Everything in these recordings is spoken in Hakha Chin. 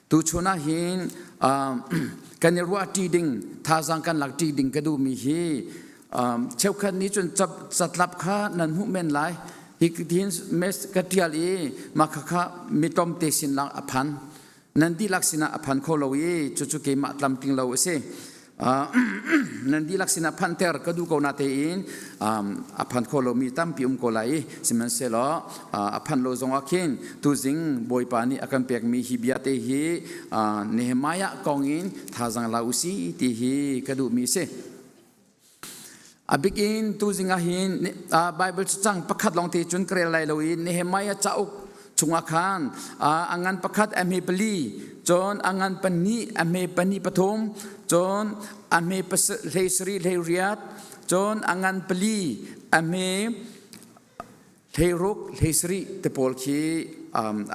Tuchun ah hin kan i ruahṭi ding, thazaang kan lakṭi ding ka duhmi hi cheukhat nih cun catlap kha nan hmuh men lai. Hi hin ka ṭial i mah khakha mi tlawmte sin lang a phan. Nan dihlak sinah a phan kho lo i cucu keimah tlamtling lo a si. Nan dihlak sinah phanter ka duh ko na tein a phan kho lomi tampi um ko lai i sihmanhsehlaw a phanh lo zongah khin tuzing Bawipa nih a kan pekmi hi bia te hi Nehemiah kong in thazaang la usih ti hi ka duhmi a si. A bikin tuzing ah hin Bible cacang pakhat lawng te cun ka rel lai lo i Nehemiah cauk chungah khan a ngan pakhat a hme pali cun a ngan pahnih a hme pahnih pathum cun a hme hlei sarih hlei riat cun a ngan pali a hme hleiruk hlei sarih te pawl khi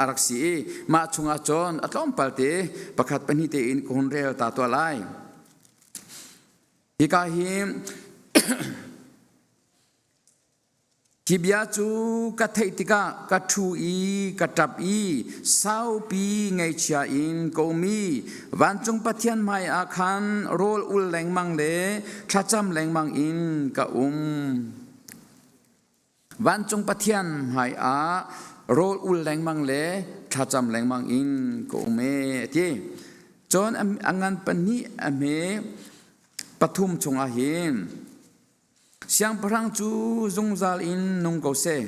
a rak si i mah chungah cun a tlawmpal te pakhat pahnih tein ka hun rel ta tuah lai. Hika hi Hi bia cu ka theih tikah ka ṭhu i ka ṭap i saupi ngaihchia in ka um i vancung Pathian hmaiah khan rawl ul lengmang le thlacam lengmang in ka um. Vancung Pathian hmaiah rawl ul lengmang le thlacam lengmang in ka um ee a ti. Cun a ngan pahnih a hme pathum chungah hin siangpahrang cu zungzal in nung ko seh.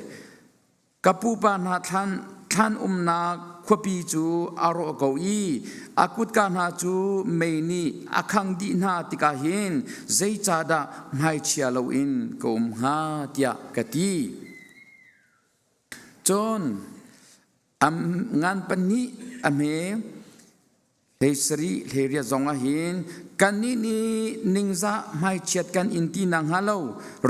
Ka pupa hna thlan thlan umnak khuapi cu a rawh ko i a kutka hna cu mei nih a khang dih hna tikah hin zeicahdah hmaichia loin ka um hnga tiah ka ti. Cun ngan pahnih a hme hlei sarih hlei riat zong ah hin kannih nih ningzah hmaichiat kan in ti nak hnga lo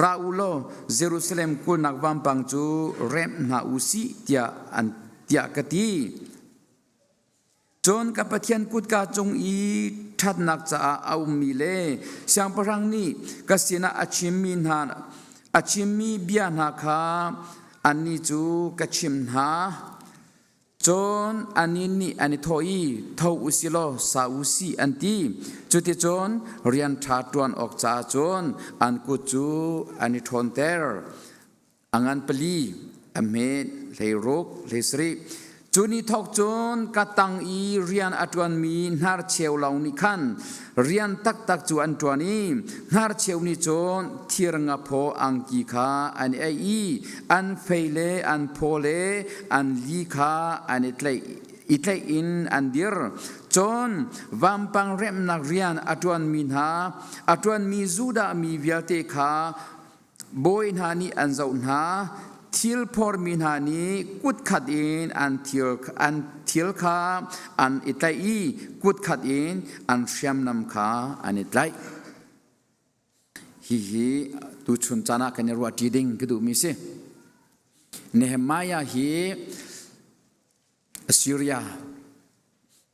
ra u law Jerusalem kulhnak vampang cu remh hna u sih tiah an tiah ka ti. Cun ka Pathian kutka cung i ṭhatnak caah a ummi le siangpahrang nih ka sinah a chimmi hna a chimmi bia hna kha annih cu ka chimh hna. Cun annih nih an i thawh i, Tho u si law sa u sih, an ti. Cuticun rian ṭha ṭuan awk caah cun an kut cu an i ṭhawnter. A ngan pali, a hmet, hleiruk, hleisarih. Cu ni thawk cun ka tang i rian a ṭuanmi hnarcheu lawng nih khan rian taktak cu an ṭuan i hnarcheu nih cun thir ngaphaw angki kha an i aih i an fei le an phaw le an li kha an i tlaih i tlaih in an dir. Cun vampang remhnak rian a ṭuanmi hna a ṭuanmi Judah mi vialte kha Bawi hna nih an zoh hna, thil phormi hna nih kut khat in an thil kha an i tlaih i kut khat in an hriamnam kha an i tlaih. Hihi tuchun caan ah kan i ruahṭi ding ka duhmi si. Nehemiah hi Assyria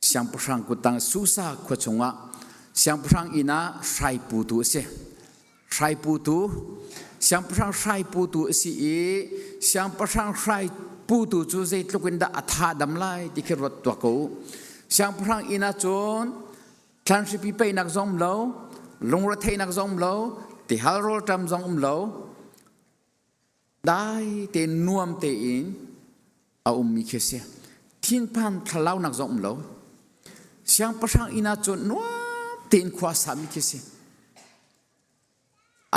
siangpahrang kuttang Susa khua chungah siangpahrang inn ah hrai putu a si. Hrai putu, siangpahrang hrai putu a si i siangpahrang hrai putu cu zeitluk in dah a tha dam lai ti khi ruat tuah ko u. Siangpahrang inn ah cun thlanhripi peihnak zong um lo, lungretheihnak zong um lo, tihal rawlṭam zong um lo, dai tein nuam tein a ummi khi a si. Thinphan thlalaunak zong um lo. Siangpahrang inn ah cun nuam tein khua a sami khi a si.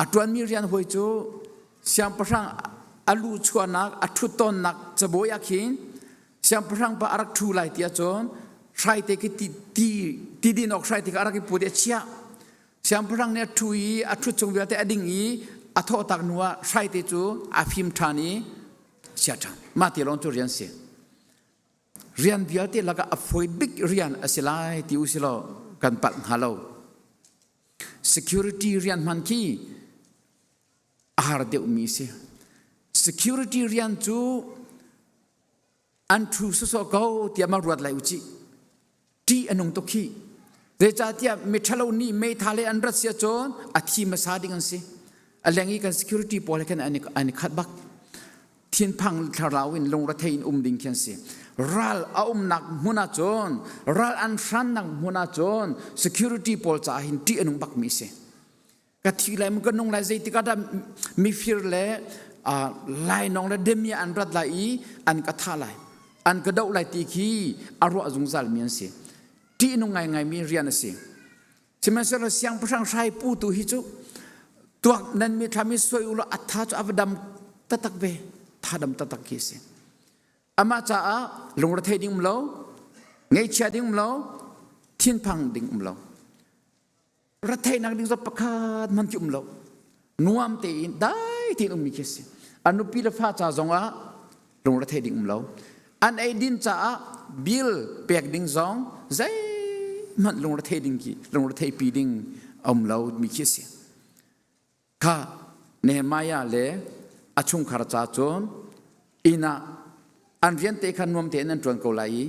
A ṭuanmi rian hawi cu siangpahrang a lu chuahnak a ṭhut tawnnak cabuai ah khin siangpahrang pa a rak ṭhu lai ti ahcun hraite khi ti ti ti din awk hraite kha a rak i put i a chiah. Siangpahrang nih a ṭhu i a ṭhut chung vialte a ding i a thawhtak hnu ah hraite cu a fim ṭhan i chia ṭhan. Mah ti lawng cu rian si. Rian vialte lakah a fawi bik rian a si lai ti u si law kan palh hnga lo. Security rian hman khi a har deuhmi si. Security rian cu an ṭhu sawsawh ko tiah ma ruat lai u cih. Ṭih a nung tuk hi. Zeicahtiah miṭhalo nih meithal he an rat si ahcun a thi hmasa ding an si. A leng i kan security pawl he khan an i khat bak. Thinphang thlarau in lungrethei in um ding khi an si. Ral a umnak hmun ahcun, ral an hrannak hmun ahcun security pawl caah hin ṭih a nung bakmi a si. Ka thi lai ka nung lai zeitik ah dah mifir le lainawng le demia an rat lai i an ka thah lai, an ka doh lai ti khi a ruah zungzalmi an si. Ṭih nung ngaingaimi rian a si. Sihmanhsehlaw siangpahrang hrai putu hi cu tuak nan mithlam i soi u law a tha cu a va dam taktak ve. Tha dam taktak khi a si. Amah caah lungrethei ding um lo, ngaihchia ding um lo, thinphang ding um lo. Retheihnak ding zong pakhat hmanh khi um lo. Nuam tein dai tein ummi khi a si. A nupi le fa ca zongah lungrethei ding um lo. An eidin caah bill pek ding zong zeihmanh lungrethei ding khi lungrethei pi ding a um lo mi khi a si. Kha Nehemiah le a chungkhar ca cun inn ah an rian te kha nuam tein an ṭuan ko lai i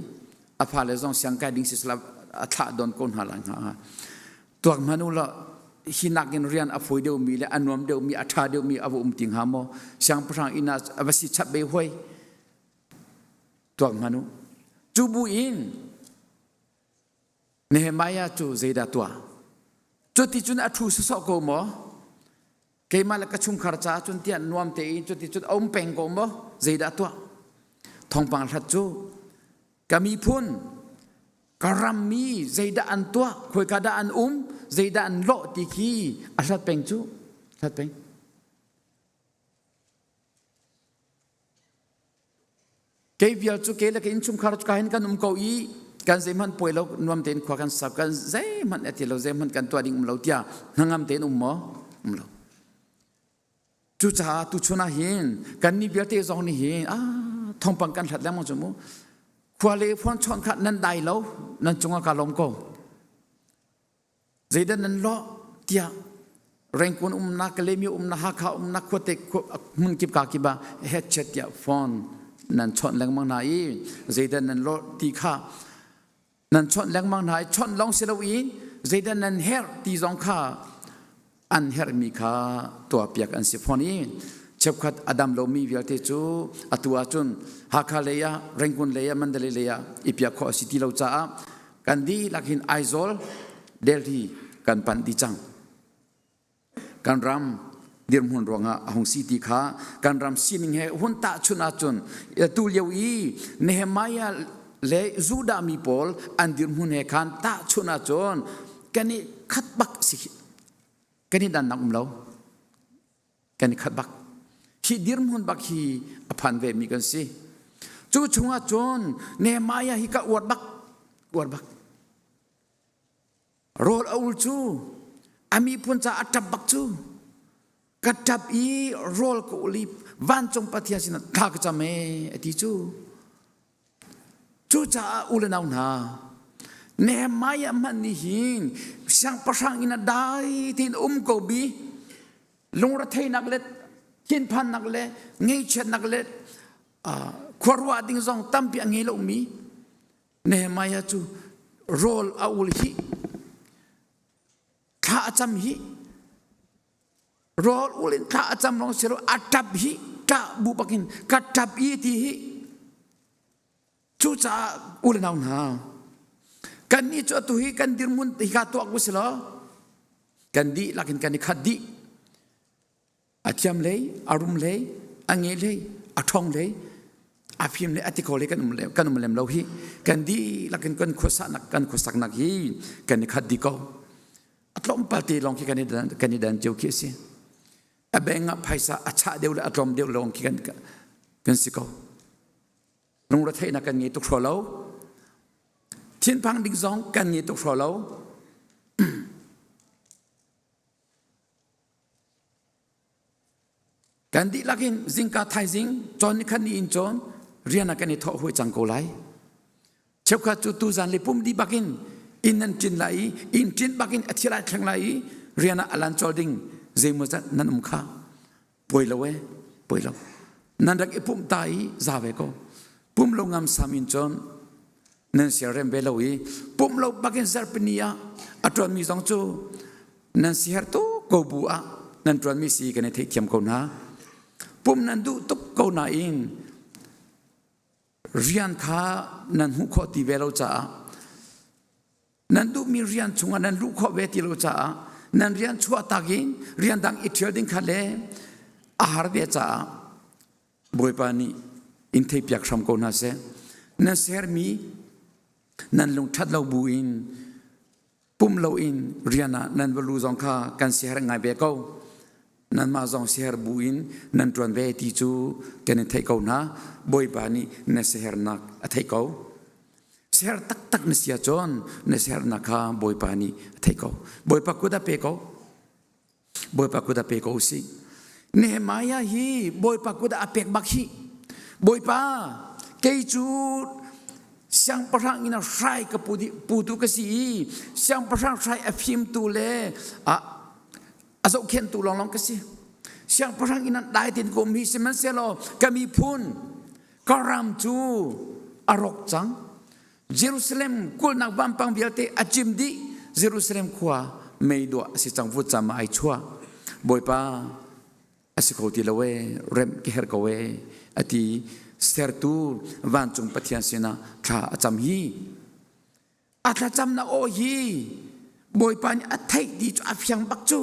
a fale zong siangkai ding sisala a thlah don ko hna lai hnga. Tuak hmanh u law hi nakin rian a fawi deuhmi le a nuam deuhmi a ṭha deuhmi a va um ti hnga maw? Siangpahrang inn ah a va si chap ve hoi. Tuak hmanh u. Cu bu in Nehemiah cu zeidah tuah? Cuti cun a ṭhu sawsawh ko maw? Keimah le ka chungkhar caah cun tiah nuam tein cuti cun a um peng ko maw? Zeidah tuah? Thawngpang hlat cu ka miphun ka rammi zeidah an tuah, khoika dah an um, zeidah an lawh ti khi a hlat peng cu, hlat peng. Kei vial cu ke le ka innchungkhar cu ka hin kan um ko i kan zeihmanh puai lo nuam tein khua kan sak kan zeihmanh a ti lo zeihmanh kan tuah ding um lo tiah hnangam tein um maw um lo cucaah tuchun ah hin kan nih vialte zong nih hin ah thawngpang kan hlat lengmang cu mu khua le phone chawnh kha nan dai lo nan cungah ka lawm ko Zeidah nan lawh tiah Rengkun umnak, Kalemi umnak, Hakha umnak, khuate hmun kip ka kip ah headchat tiah phone nan chawnh lengmang hna i zeidah nan lawh ti kha nan chawnh lengmang hna i chawnh lawng si loin zeidah nan herh ti zong kha an herhmi kha tuahpiak an si fawn i cheukhat a dam lomi vialte cu atu ahcun Hakha lei ah Rangoon lei ah Mandalay lei ah i piak khawh a si ti lo caah kan dihlak hin Aizawl Delhi kan panh dih cang. Kan ram dirhmun ruangah a hung si ti kha kan ram sining he hun tahchunh ahcun tu lio i Nehemiah le Judah mi pawl an dirhmun he khan tahchunh ahcun kan i khat bak si kan i dannak um lo kan i khat bak hi dirhmun bak hi a phan ve mi kan si cu chungah cun Nehemiah hi ka uar bak uar bak rawl a ul cu a miphun ca a ṭap bak cu ka ṭap i rawl ka ul i vancung Pathian sinah thla ka cam ee a ti cu Cucaah u le nau hna, Nehemiah hmanh nih hin siangpahrang inn ah dai tein um ko bi lungretheihnak le thinphannak le ngaihchiatnak le khuaruah ding zong tampi a ngei lomi Nehemiah cu rawl a ul hi thla a cam hi rawl ul in thla a cam lawng si lo a ṭap hi ṭah bu bakin ka ṭap i ti hi cucaah u le nau hna kannih cu atu hi kan dirhmun hika tuak u si law kan dihlak in kan i khat dih a thiam lei a rum lei a nge lei a ṭhawng lei a fim le a ti kho lei kan um lem kan um lem lo hi kan dihlak in kan khuasaknak kan khuasaknak hi kan i khat dih ko a tlawmpal te lawng khi kan i dan kan i dan cio khi a si a beng ah phaisa a chah deuh le a tlawm deuh lawng khi kan kan si ko lungretheihnak kan ngei tuk hraw lo thinphang ding zong kan ngei tuk hraw lo Kan dihlak in zingka thaizing cawn ni khat ni in cawn rian ah kan i thawh huai cang ko lai. Cheukhat cu tuzan le pum dih bakin inn nan ṭin lai i inn ṭin bakin a thil ai thleng lai i rian ah alan col ding zeimaw zat nan um kha poi lo e poi lo nan rak i pumh ta i za ve ko pum lo ngam sam in cun nan siarem ve lo i pumh lo bakin zarhpini ah a ṭuanmi zong cu nan siher tuk ko bu ah nan ṭuanmi si kan i theihthiam ko hna pum nan duh tuk ko nain Rian kha nan hmuh khawh ti ve lo caah nan duhmi rian chungah nan luh khawh ve ti lo caah nan rian chuah tak in rian dang i ṭhial ding kha le a har ve caah Bawipa nih in theihpiak hram ko hna seh. Nan sermi nan lung ṭhat lo bu in pum loin rian ah nan va lu zong kha kan siaherh ngai ve ko. Nanmah zong siaherh bu in nan ṭuan ve ti cu kan in theih ko hna. Bawipa nih na siaherhnak a theih ko. Siaherh taktak na si ahcun na siaherhnak kha Bawipa nih a theih ko. Bawipa kut a pe ko. Bawipa kut a pe ko usih. Nehemiah hi Bawipa kut ah a pek bak hi. Bawipa, kei cu siangpahrang in a hrai ka putu ka si i siangpahrang hrai a fimtu le a a zohkhenhtu lawnglawng ka si. Siangpahrang in an dai tin ko mi sihmanhsehlaw ka miphun ka ram cu a rawk cang. Jerusalem kulhnak vampang vialte a cim dih. Jerusalem khua mei duah a si cang vutcam ah ai chuah. Bawipa a si kho ti lo ee, remh ka herh ko ee, a ti. Sertu vancung Pathian sinah thla a cam hi. A thlacamnak aw hi Bawipa nih a theih ti cu a fiang bak cu.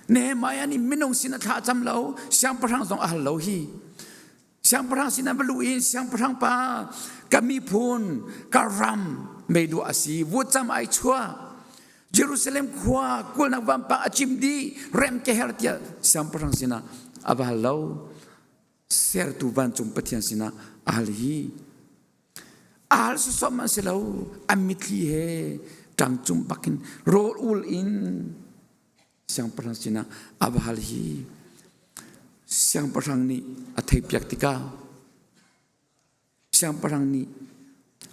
Nehemiah nih minung sin a thla cam lo, siangpahrang zong a hal lo hi. Siangpahrang sin a va luh in siangpahrang pa ka miphun ka ram meiduah a si, vutcam ai chuah. Jerusalem khua kulnak vampang a cim dih, rem ke her tiah siangpahrang sinah a va hal lo. Sertu vancung Pathian sinah a hal hi. A hal sawsawm an si lo, an mitthli he ṭang cung bakin rawl ul in siangpahrang sinah a va hal hi siangpahrang nih a theihpiak tikah siangpahrang nih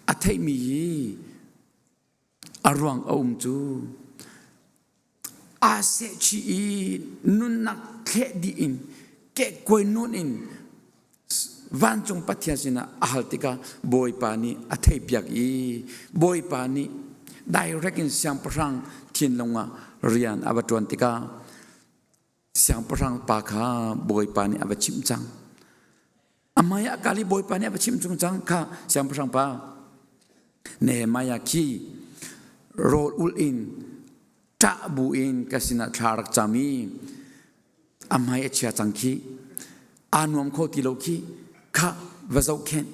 a theihmi hi a ruang a um cu aa sehchih i nunnak thleh dih in kehkuai nun in vancung Pathian sinah a hal tikah Bawipa nih a theihpiak i Bawipa nih direct in siangpahrang thinlung ah rian a va ṭuan tikah siangpahrang pa kha Bawipa nih a va chimh cang. A hmai ah kal i Bawipa nih a va chimh chung cang kha siangpahrang pa Nehemiah khi rawl ulh in ṭah bu in ka sinah thla rak cam i a hmai a chia cang khi aa nuam kho ti lo khi kha va zohkhenh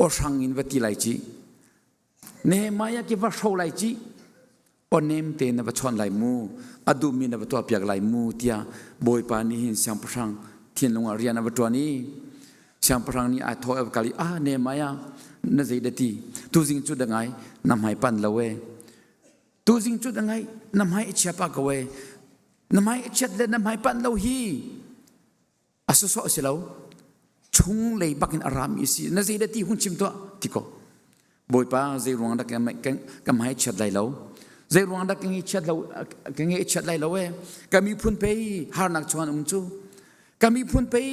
aw hrang in va ti lai ci Nehemiah ki va hro lai ci aw nem te na va chawn lai mu a duhmi na va tuahpiak lai mu tiah Bawipa nih hin siangpahrang thinlung ah rian a va ṭuan i siangpahrang nih aa thawh a va kal i ah Nehemiah na zei da ti tuzing cu da ngai na hmai pan lo e Tuzing cu na ngaih na hmai a chia pa ko e. Na hmai a chiat le na hmai panh lo hi a sawsawh si lo. Chung lei bak in a rami si. Na zei dah ti hun chim tuah ti ko. Bawipa zei ruang dah ka hmai chiat lai lo. Zei ruang dah ka nge chiat lo ka nge chiat lai lo e. Ka miphun pei harnak chuan um cu. Ka miphun pei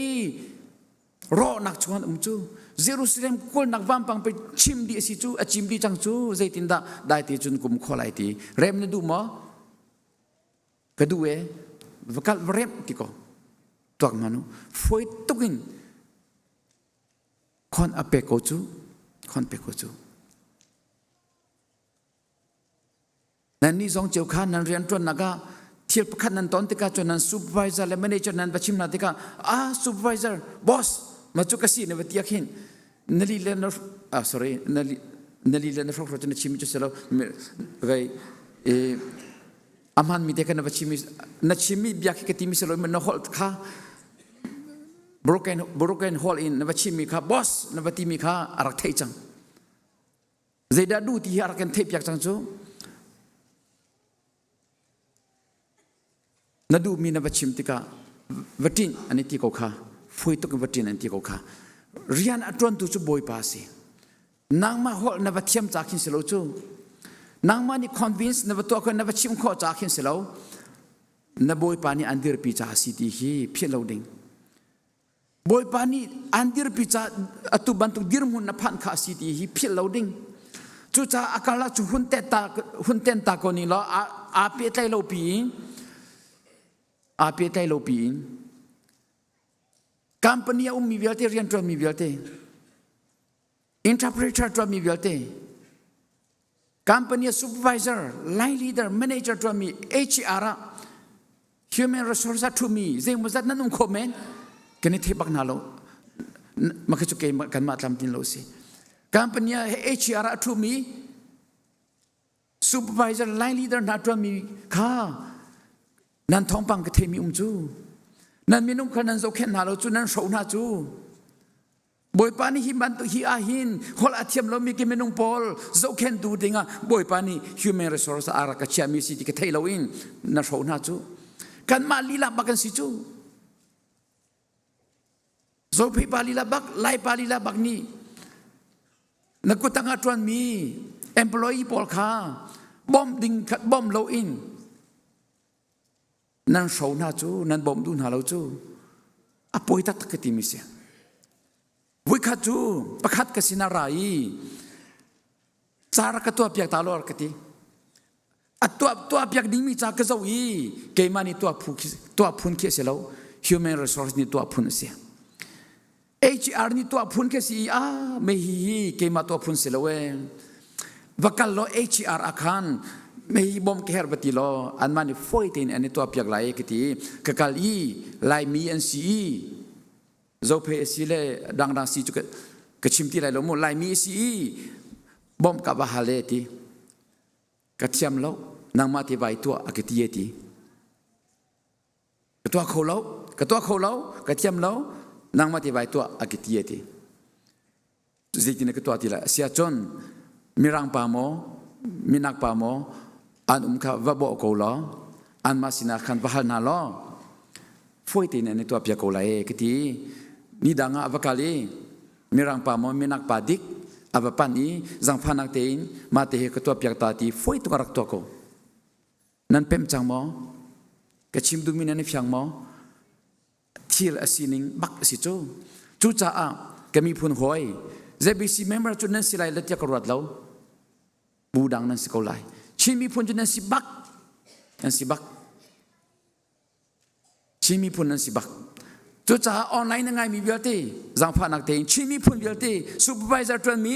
rawhnak chung an um cu Jerusalem kulnak vampang pe chim dih a si cu a cim dih cang cu zeitindah dai te cun kum kho lai ti rem na duh maw ka duh e va kal va remh ti ko tuak manu foi tuk in khon a pek ko cu khon pek ko cu Nannih zong cio kha nan rianṭuannak ah thil pakhat nan ton tikah cun nan supervisor le manager nan va chim hna tikah ah supervisor boss ma cu ka si na va ti ah khin na li le na ah sorry na li na li le na hrokhrol cu na chim cu si lo vei i a hmanmi te kha na va chim na chimmi bia khi ka timi si lo na holh kha broken broken holh in na va chimmi kha boss na va timi kha a rak theih cang Zeidah duh ti hi a rak kan theihpiak cang cu. Na duhmi na va chim tikah va ṭinh an i ti ko kha. Fawi tuk in va ṭin an ti ko kha. Rian a ṭuantu cu Bawipa a si. Nangmah holh na va thiam ca khin si lo cu. Nangmah nih convince na va tuah kho na va chim khawh ca khin si lo. Na Bawipa nih an dirpi ca a si ti hi philh lo ding. Bawipa nih an dirpi ca atu bantuk dirhmun na phanh kha a si ti hi philh lo ding. Cucaah a karlak cu hun ten ta hun ten ta ko ni law aa pehtlaih lo pi in aa pehtlaih lo pi in company a ummi vialte rianṭuanmi vialte. Interpreter ṭuanmi vialte, company supervisor, line leader, manager ṭuanmi, HR ah human resource ah ṭhumi zeimawzat nan um khawh men kan i thei bak hna lo. Mah khi cu keimah kanmah tlamtlin lo si. Company ah HR ah ṭhumi supervisor, line leader hna ṭuanmi kha nan thawngpang ka theimi um cu. Nan minung kha nan zohkhenh hna lo cu, nan hro hna cu. Bawipa nih hi bantuk hi ah hin holh a thiam lomi ki minung pawl zohkhenhtu dingah Bawipa nih human resource a rak ka chiahmi si ti ka thei loin na hro hna cu kanmah lila bak kan si cu Zophei pa lila bak Lai pa lila bak nih na kutang ah ṭuanmi employee pawl kha bawmh ding khat bawmh loin nan hro hna cu nan bawmh duh hna lo cu a poi taktak ka timi si vuikhat cu pakhat ka sin ah ra i ca rak ka tuah piak ta lo ka ti a tuah tuah piak dingmi ca ka zoh i keimah nih tuah phu tuah phun khi a si lo human resource nih tuah phun a si HR nih tuah phun khi si i ah me hi hi keimah tuah phun si lo ee va kal law HR ah khan me hi bom ka herh va ti law anmah nih fawi tein an i tuah piak lai ka ti ka kal i Laimi an si i Zophei a si le dangdang si cu ka chim ti lai lo mu Laimi a si i bom ka va hal e ti ka thiam lo nangmah te vai tuah a ka ti e ti Ka tuah kho lo, ka tuah kho lo, ka thiam lo, nangmah te vai tuah a ka ti a ti. Zeitin ka tuah ti lai? Sia cun mirang pa maw, minak pa maw an um kha va bawh ko law, anmah sinah khan va hal hna law, fawi tein an i tuah piak ko lai ka ti. Ni dang ah a va kal i mirang pa maw minak pa dik a va pan i zangfahnak tein mah te hi ka tuah piak ta ti fawi tuk a rak tuah ko. Nan pemh cang maw? Ka chim duhmi nan i fiang maw? Thil a sining bak a si cu. Cucaah ka miphun hawi ZBC member cu nan si lai le tiah ka ruat lo. Bu dang nan si ko lai. Chin miphun cu nan si bak. Nan si bak. Chin miphun nan si bak. Cucaah online na ngaimi vialte zaangfahnak tein Chin miphun vialte supervisor ṭuanmi,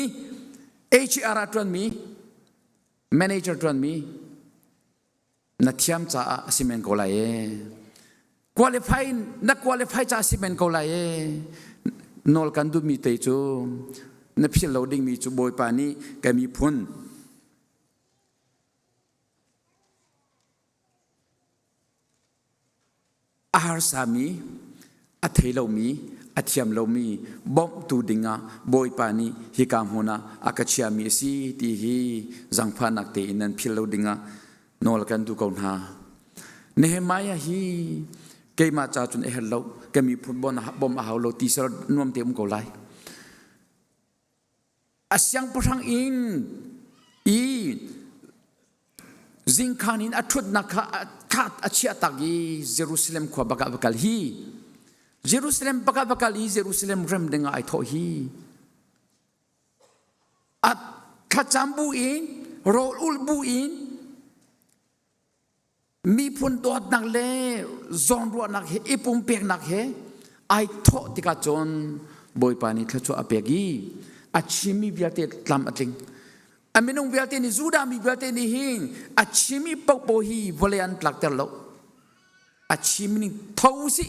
HR ah ṭuanmi, manager ṭuanmi na thiam caah a si men ko lai ee. Qualify na qualify caah a si men ko lai ee. Nawl kan duhmi te cu na philh lo dingmi cu Bawipa nih ka miphun A harsami, a thei lomi, a thiam lomi bawmhtu dingah Bawipa nih hika hmun ah a ka chiami a si ti hi zangfahnak tein nan philh lo dingah nawl kan duh ko hna. Nehemiah hi keimah ca cun a herh lo, ka miphun bawmh a hau lo ti sal nuam te um ko lai. A siangpahrang inn i zingkhan in a ṭhutnak kha khat a chiah tak i Jerusalem khua bak ah va kal hi. Jerusalem bak ah va kal i Jerusalem rem ding ah ai thawh hi. A thlacam bu in rawl ulh bu in miphun dawtnak le zawnruahnak he i pumpeknak he ai thawh tikah cun Bawipa nih thluachuah a pek i a chimmi vialte tlam a tling. A minung vialte nih Judah mi vialte nih hin a chimmi paohpaoh hi vawlei an tlakter lo. A chimmi ning tho usih.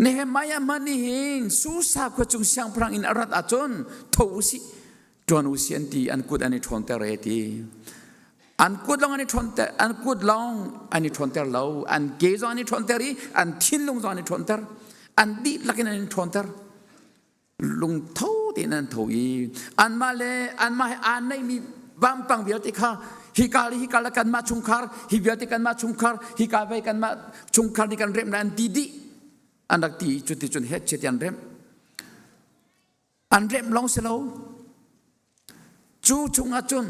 Nehemiah hmanh nih hin Susa khua cung siangpahrang in a rat ahcun tho usih ṭuan usih an ti an kut an i ṭhawnter e ti. An kut lawng an i ṭhawnter an kut lawng an i ṭhawnter lo an ke zong an i ṭhawnter i an thinlung zong an i ṭhawnter an dihlak in an i ṭhawnter lungtho tein an tho i anmah le anmah he aa naihmi vampang vialte kha hika le hika le kanmah chungkhar hi vialte kanmah chungkhar hika vei kanmah chungkhar nih kan remh lai an ti dih an rak ti cuti cun het chiat an remh an remh lawng si lo cu chungah cun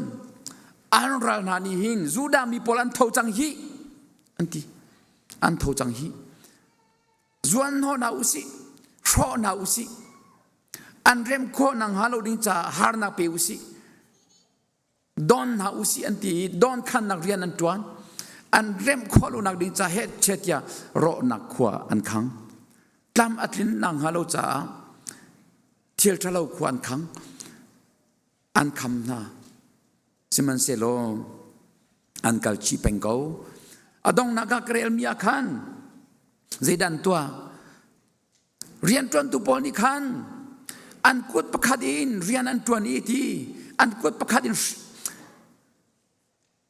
an ral hna nih hin Judah mi pawl an tho cang hi an ti an tho cang hi Zuan hnawh hna usih, hrawh hna usih. An rem khawh nak hnga lo ding caah harnak pe usih. Don hna usih an ti i don khannak rian an ṭuan. An remh khawh lo nak ding caah heh chet tiah rawhnak khua an khang. Tlam a tlin nak hnga lo caah thil ṭhalo khua an khang. An kham hna. Sihmanhsehlaw an kal chih peng ko. A donghnak ah ka relmi ah khan zeidah an tuah? Rianṭuantu pawl nih khan an kut pakhat in rian an ṭuan i ti an kut pakhat in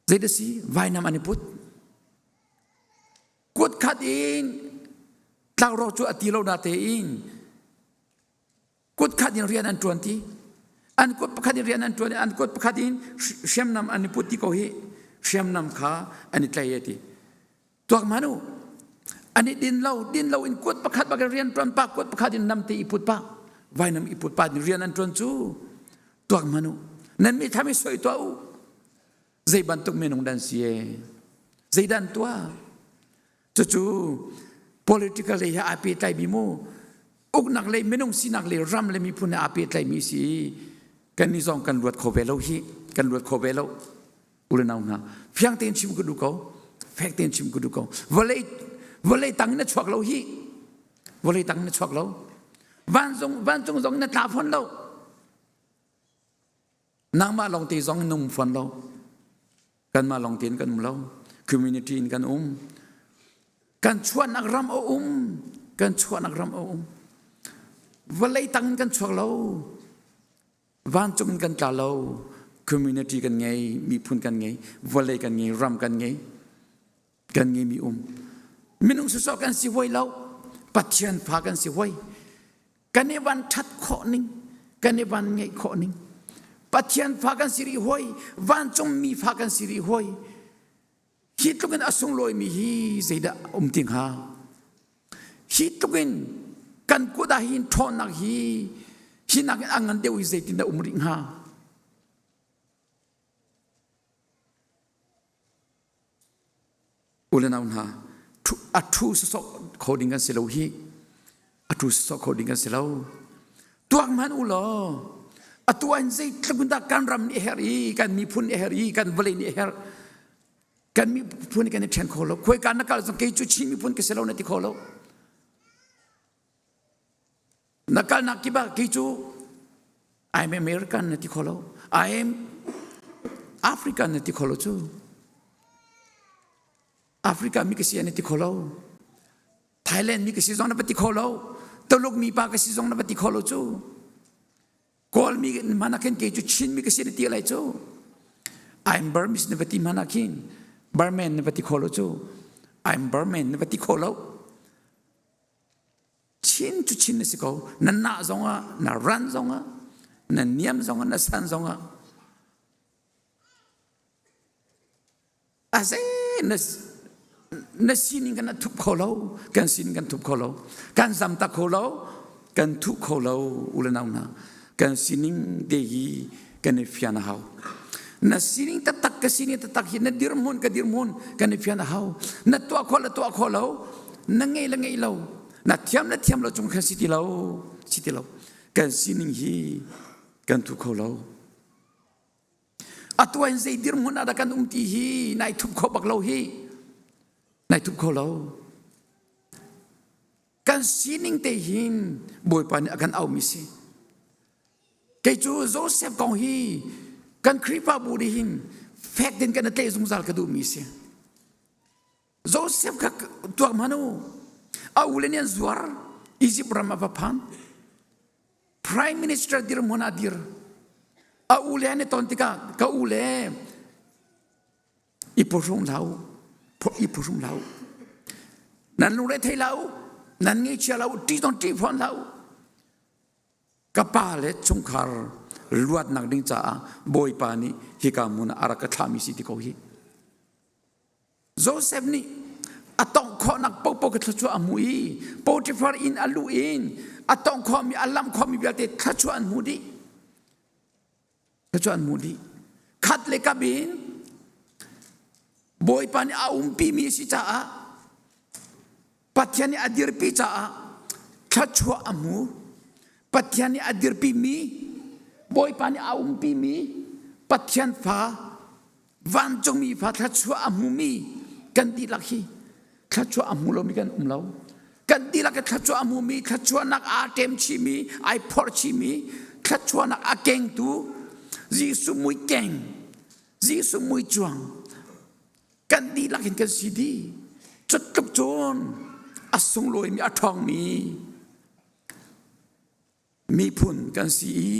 zeidah si vainam an i put. Kut khat in tlakrawk cu a ti lo natein kut khat in rian an ṭuan ti. An kut pakhat in rian an ṭuan i an kut pakhat in hriamnam an i put ti ko hi hriamnam kha an i tlai ti. Tuak hmanh u. An i din lo, din lo in kut pakhat bak in rian ṭuan pa, kut pakhat in namte i put pa, vainam i put pa in rian an ṭuan cu. Tuak hmanh u. Nan mi tham i soi tuah u. Zei bantuk minung dan si e? Zeidah an tuah? Cucu political lei he aa pehtlaimi mu uknak lei minung sinak lei ram le miphun he aa pehtlaimi si kan nih zong kan luat kho ve lo hi kan luat kho ve lo u le nau hna fiang tein chim ka duh ko fek tein chim ka duh ko vawlei vawlei tang in na chuak lo hi vawlei tang in na chuak lo vancung vancung zong in na tla fawn lo nangmah lawng te zong in um fawn lo kanmah lawng tein kan um lo community in kan um kan chuahnak ram a um kan chuahnak ram a um vawlei tang in kan chuak lo Vancung in kan tla lo. Community kan ngei, miphun kan ngei, vawlei kan ngei, ram kan ngei. Kan ngeimi um. Minung sawsawh kan si hoi lo. Pathian fa kan si hoi. Kan i van ṭhat khawh ning, kan i van ngeih khawh ning. Pathian fa kan si rih hoi, vancung mi fa kan si rih hoi. Hi tluk in a sunglawimi hi zeidah um ti hnga? Hi tluk in kan kut ah hin ṭhawnnak hi hi nakin a ngan deuh i zeitindah um rih hnga? U le nau hna, a ṭhu sawsawh kho ding kan si lo hi. A ṭhu sawsawh kho ding kan si lo. Tuak hmanh u law, atu ah hin zeitluk in dah kan ram nih a herh i, kan miphun nih a herh i, kan vawlei nih a herh. Kan miphun kan i ṭhen kho lo. Khuaika na kal zong kei cu Chin miphun ka si lo na ti kho lo. Na kalnak kip ah kei cu I'm American na ti kho lo. I am African na ti kho lo cu. Africa mi ka si na ti kho lo. Thailand mi ka si zong na va ti kho lo. Tuluk mi pa ka si zong na va ti kho lo cu. Kawl mi hmanh ah khin kei cu Chin mi ka si na ti lai cu. I'm Burmese na va ti hmanh ah khin Burman na va ti kho lo cu. I'm Burman na va ti kho lo. Chin cu Chin na si ko. Na nah zongah, na ran zongah, na niam zongah, na san zongah. A zei na, na sining kan thup kho lo, kan sining kan thup kho lo, kan zamtak kho lo, kan thuh kho lo u le nau hna. Kan sining te hi kan i fian a hau. Na sining taktak ka sining taktak hi na dirhmun ka dirhmun kan i fian a hau. Na tuah khawh le tuah khawh lo, na ngei le ngei lo, na thiam le thiam lo cung khan si ti lo, si ti lo. Kan sining hi kan thu kho lo. Atu in zei dirhmun ah dah kan um ti hi nai thup kho bak lo hi. Nai thup kho lo. Kan sining te hin Bawipa nih a kan aumi si. Kei cu Joseph kong hi kan Khrihfabu nih hin fek tein kan i tlaih zungzal ka duhmi si. Joseph kha tuak hmanh u. A u le nih an zuar. Egypt ram a va phan. Prime Minister dirhmun ah dir. A u le an i ton tikah ka u le i phuhrung hlah u i phuhrung hlah u nan lungre thei hlah u nan ngaihchia hlah u ṭih zong ṭih fawn hlah u ka pa le chungkhar luatnak ding caah Bawipa nih hika hmun ah a rak ka thlahmi si ti ko hi Joseph nih a tongh khawhnak paohpaoh kha thluachuah a hmu i Potiphar inn a luh in a tongh khawhmi a lamh khawhmi vialte thluachuah an hmu dih Thluachuah an hmuh dih. Khat le kap in Bawipa nih a umpimi a si caah Pathian nih a dirpi caah thluachuah a hmu. Pathian nih a dirpimi Bawipa nih a umpimi Pathian fa vancungmi fa thluachuah a hmumi kan dihlak hi thluachuah a hmu lomi kan um lo. Kan dihlak i thluachuah a hmumi, thluachuahnak aa ṭem chihmi, ai phorh chihmi, thluachuahnak a kengtu, Jesuh mui keng, Jesuh mui cuang, kan dihlak in kan si dih. Cutluk cun a sunglawimi a ṭhawngmi miphun kan si i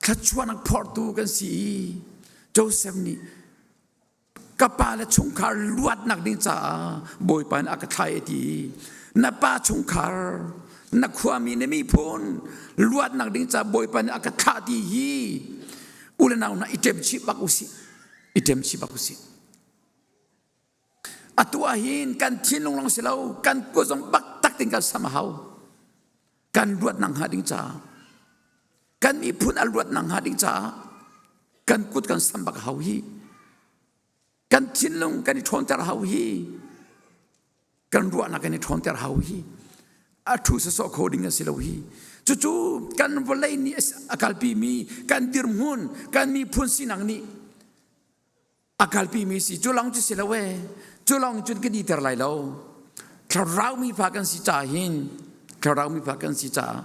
thluachuahnak phortu kan si i Joseph nih ka pa le chungkhar luatnak ding caah Bawipa nih a ka thlai a ti. Na pa chungkhar, na khuami, na miphun luatnak ding caah Bawipa nih a ka thlah ti hi u le nau hna i ṭem chih bak usih. I ṭem chih bak usih. Atu ah hin kan thinlung lawng si lo, kan kut zong bak tak tin kan sam a hau. Kan luatnak hnga ding caah, kan miphun a luatnak hnga ding caah kan kut kan sam bak a hau hi. Kan thinlung kan i ṭhawnter a hau hi. Kan ruahnak kan i ṭhawnter a hau hi. A ṭhu sawsawh kho ding a si lo hi. Cucu kan vawlei nih a kalpimi kan dirhmun, kan miphun sinak nih a kalpi mi si cu lawng cu si lo e cu lawng cun kan iter lai lo. Thlarau mi fa kan si caah hin, thlarau mi fa kan si caah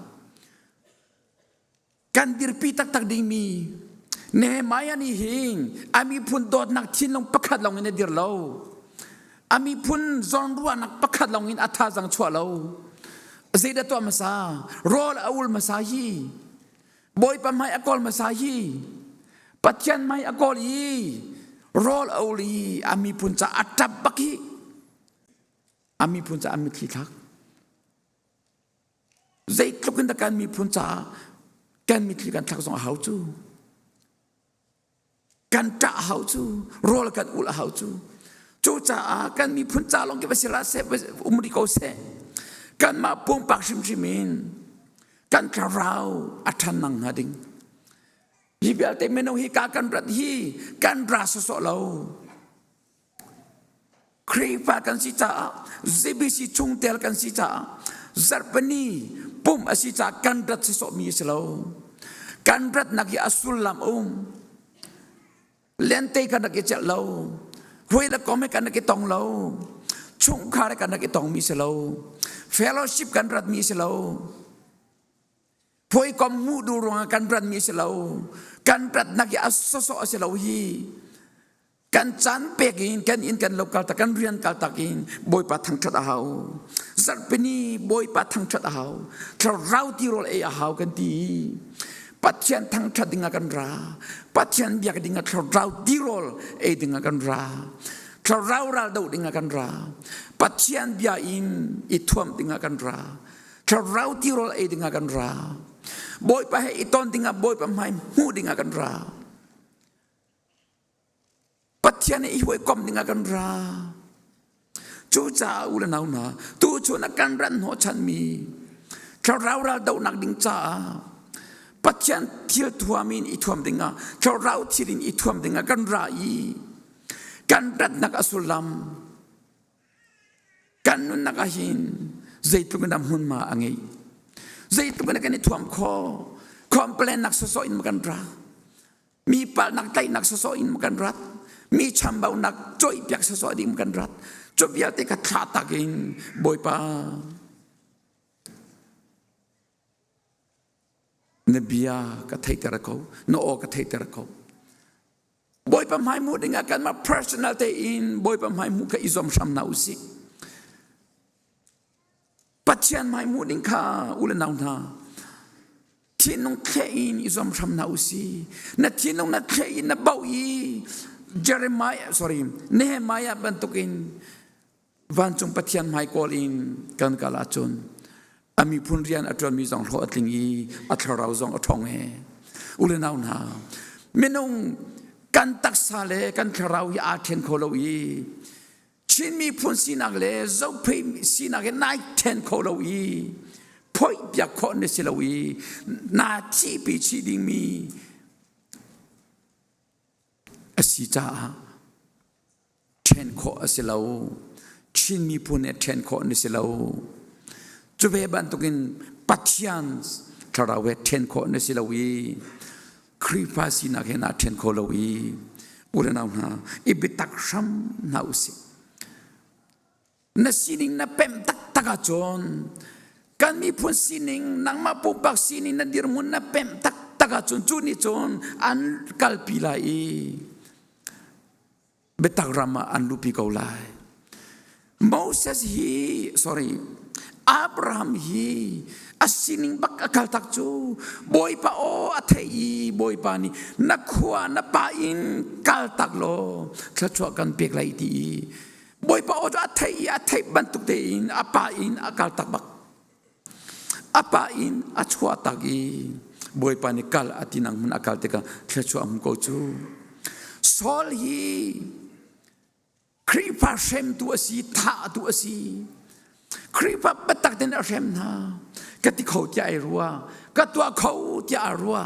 kan dirpi taktak dingmi Nehemiah nih hin a miphun dawtnak thinlung pakhat lawng in a dir lo. A miphun zawnruahnak pakhat lawng in a thazang chuah lo. Zeidah tuah hmasa? Rawl a ul hmasa hi. Bawipa hmai a kawl hmasa hi. Pathian hmai a kawl i rawl a ul i a miphun ca a ṭap bak hi. A miphun ca a mitthli thlak. Zeitluk in dah kan miphun caah kan mitthli kan thlak zong a hau cu. Kan ṭah hau cu, rawl kan ul a hau cu. Cucaah kan miphun ca lawng khi va si hlah seh, um rih ko seh. Kanmah pumpak hrimhrim in kan thlarau a ṭhan nang hnga ding. Hi vialte minung hi ka kan rat hi kan ra sawsawh lo. Khrihfa kan si caah, ZBC chungtel kan si caah, zarhpini pumh a si caah kan rat sawsawhmi a si lo. Kan ratnak hi a sullam a um. Lente kan rak i celh lo. Hawi le kom he kan rak i tong lo. Chungkhar he kan rak i tongmi si lo. Fellowship kan ratmi si lo. Hawikom hmuh duh ruangah kan ratmi si lo. Kan ratnak hi a sawsawh a si lo hi. Kan caan pek in kan inn kan lo kaltak, kan rian kaltak in Bawipa thangṭhat a hau. Zarhpini Bawipa thangṭhat a hau. Thlarau tirawl ei a hau kan ti. Pathian thangṭhat dingah kan ra. Pathian biak dingah thlarau tirawl ei dingah kan ra. Thlarau ral doh dingah kan ra. Pathian bia in i thuamh dingah kan ra. Thlarau tirawl ei dingah kan ra. Bawipa he i ton dingah, Bawipa hmai hmuh dingah kan ra. Pathian he i hawikomh dingah kan ra. Cucaah u le nau hna, tuchun ah kan ran hnawhchanmi thlarau ral dohnak ding caah Pathian thil thuam in i thuam dingah, thlarau thil in i thuam dingah kan ra i kan ratnak a sullam Kan nunnak ah hin zeitluk in dah hmunhma a ngeih? Zeitluk in kan i thuam khawh? Complain nak sawsawh in kan ra. Mi palnak tlaihnak sawsawh in kan rat. Mi chambaunak cawihpiak sawsawh ding kan rat. Cu vialte kha thlah tak in Bawipa na bia ka theihter ko, na aw ka theihter ko. Bawipa hmai hmuh dingah kanmah personal tein Bawipa hmai hmuh kha i zuam hram hna usih. Pathian hmai hmuh ding kha u le nau hna thinlung thleh in i zuam hram hna usih. Na thinlung na thleh in na bauh i Jeremiah sorry Nehemiah bantukin vancung Pathian hmai kawl in kan kal ahcun a miphun rian a ṭuanmi zong hlawh a tling i a thlarau zong a ṭhawng he. U le nau hna, minung kan taksa le kan thlarau hi aa ṭhen kho lo i Chin miphun sinak le Zophei sinak hi nai ṭhen kho lo i phoih piak khawh na si lo i naa thihpi chih dingmi a si caah ṭhen khawh a si lo. Chin miphun nih ṭhen khawh an si lo. Cu ve bantukin Pathian thlarau he ṭhen khawh an si lo i Khrihfa sinak he naa ṭhen kho lo i u le nau hna i biatak hram hna usih. Na sining na pemh taktak ahcun kan miphun sining, nangmah pumpak sining na dirhmun na pemh taktak. taktak ahcun cu nih cun an kalpi lai i biatak ram ah an luhpi ko lai. Moses hi, sorry, Abraham hi a sining bak a kaltak cu Bawipa aw a theih i Bawipa nih na khua na pa in kaltak law thluachuah kan pek lai ti i Bawipa aw cu a theih i a theih bantuk tein a pa in a kaltak bak. A pa in a chuah tak i Bawipa nih kal a ti nang hmun a kal tikah thluachuah a hmu ko cu. Saul hi Khrihfa hremtu a si, thahtu a si. Khrihfa biatak tein a hrem hna. Ka ti kho tiah ai rua. Ka tuah kho tiah a rua.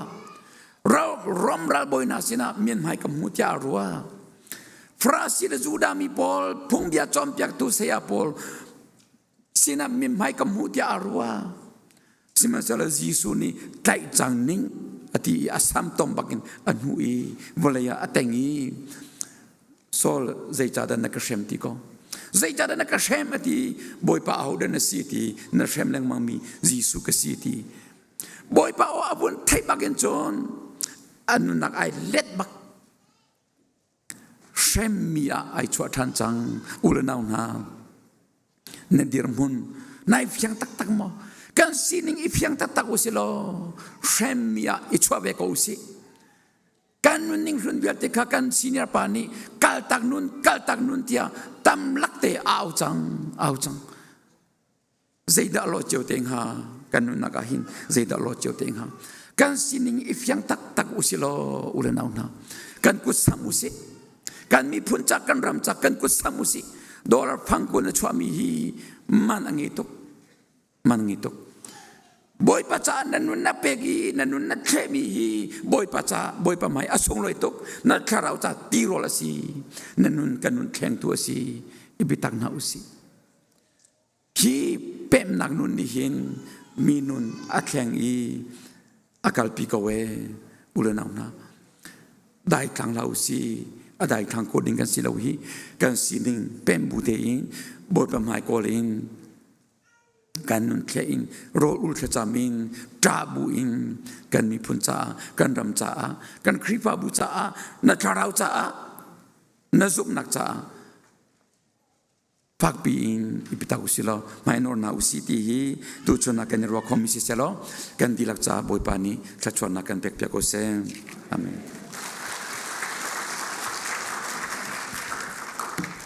Rom ralbawi hna sinah myanhmai ka hmu tiah a rua. Farasi le Judah mi pawl, phungbia cawnpiaktu saya pawl sinah mithmai ka hmuh tiah a ruah. Sihmanhsehlaw Jesuh nih tlaih cang ning a ti i a sam tom bakin a hnuh i vawlei ah a teng i Saul zeicahdah na ka hrem ti ko zeicahdah na ka hrem a ti Bawipa ahodah na si ti na hrem lengmang mi Jesuh ka si ti Bawipa aw a vun theih bakin cun a nunnak ai let bak Hremmi ah ai chuah ṭhan cang u le nau hna. Na dirhmun nai fiang taktak maw? Kan sining i fiang taktak u si law hremmi ah i chuah ve ko u sih. Kan nunning hlun vialte kha kan senior pa nih kaltak nun kaltak nun tiah tam lak te au cang au cang. Zeidah lawh cio te hnga kan nunnak ah hin zeidah lawh cio te hnga kan sining i fiang taktak u si law u le nau hna kan kut sam u sih kan miphun cak kan ram cak kan kut sam u sih dollar fangkun a chuahmi hi man a ngei tuk man a ngei tuk Bawipa caah na nun na pek i na nun na thlehmi hi Bawipa ca Bawipa hmai a sunglawi tuk na thlarau ca tirawl a si na nun kan nun thlengtu a si i biatak hna u sih Hi pemnak nun nih hin mi nun a thleng i a kalpi ko ee u le nau hna. Daithlang hlah u si, a daithlang ko ding kan si lo hi kan sining pem bu tein Bawipa hmai kawl in kan nun thleh in rawl ul thlacam in ṭah bu in kan miphun caah kan ram caah kan Khrihfabu caah na thlarau caah na zumhnak caah fakpi in i biatak usih law hmainawr hna usih ti hi tuchun ah kan i ruah khomi si selaw kan dihlak caah Bawipa nih thluachuahnak kan pek piak ko seh. Amen.